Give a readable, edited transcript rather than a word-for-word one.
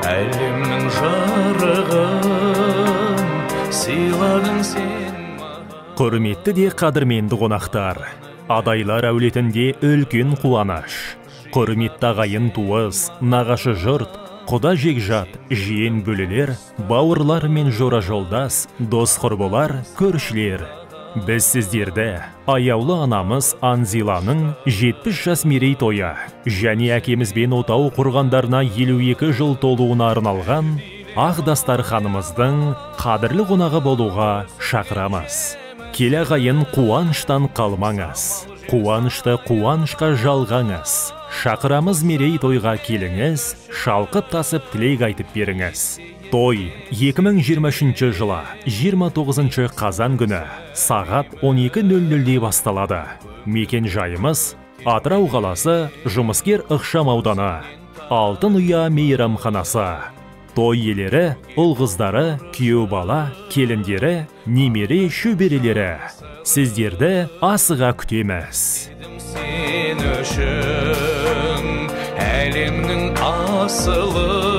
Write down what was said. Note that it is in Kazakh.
Әлемнің жарығын сыйладың сен маған. Құрметті де қадірменді қонақтар, Адайлар әулетінде үлкен қуаныш. Құрметті ағайын туыс, нағашы жұрт, құда жекжат, жиен бөлелер, бауырлар мен жора жолдас, дос құрбылар, көршілер. Біз сіздерді аяулы анамыз Анзиланың 70 жас мерейтойы және әкемізбен отау құрғандарына 52 жыл толуына арналған ақ дастарханымыздың қадірлі қонағы болуға шақырамыз. Кел ағайын, қуаныштан қалмаңыз, қуанышты қуанышқа жалғаңыз. Шақырамыз мерейтойға келіңіз, шалқып тасып тілек айтып беріңіз. Той 2023 жылы 29 қазан күні сағат 12:00-де басталады. Мекен жайымыз Атырау қаласы, Жұмыскер ықшам ауданы, Алтын ұя мейрамханасы. Той иелері, ұл-қыздары, күйеу бала, келіндері, немере шөберелері. Сіздерді асыға күтеміз. Сен үшін әлемнің асылы.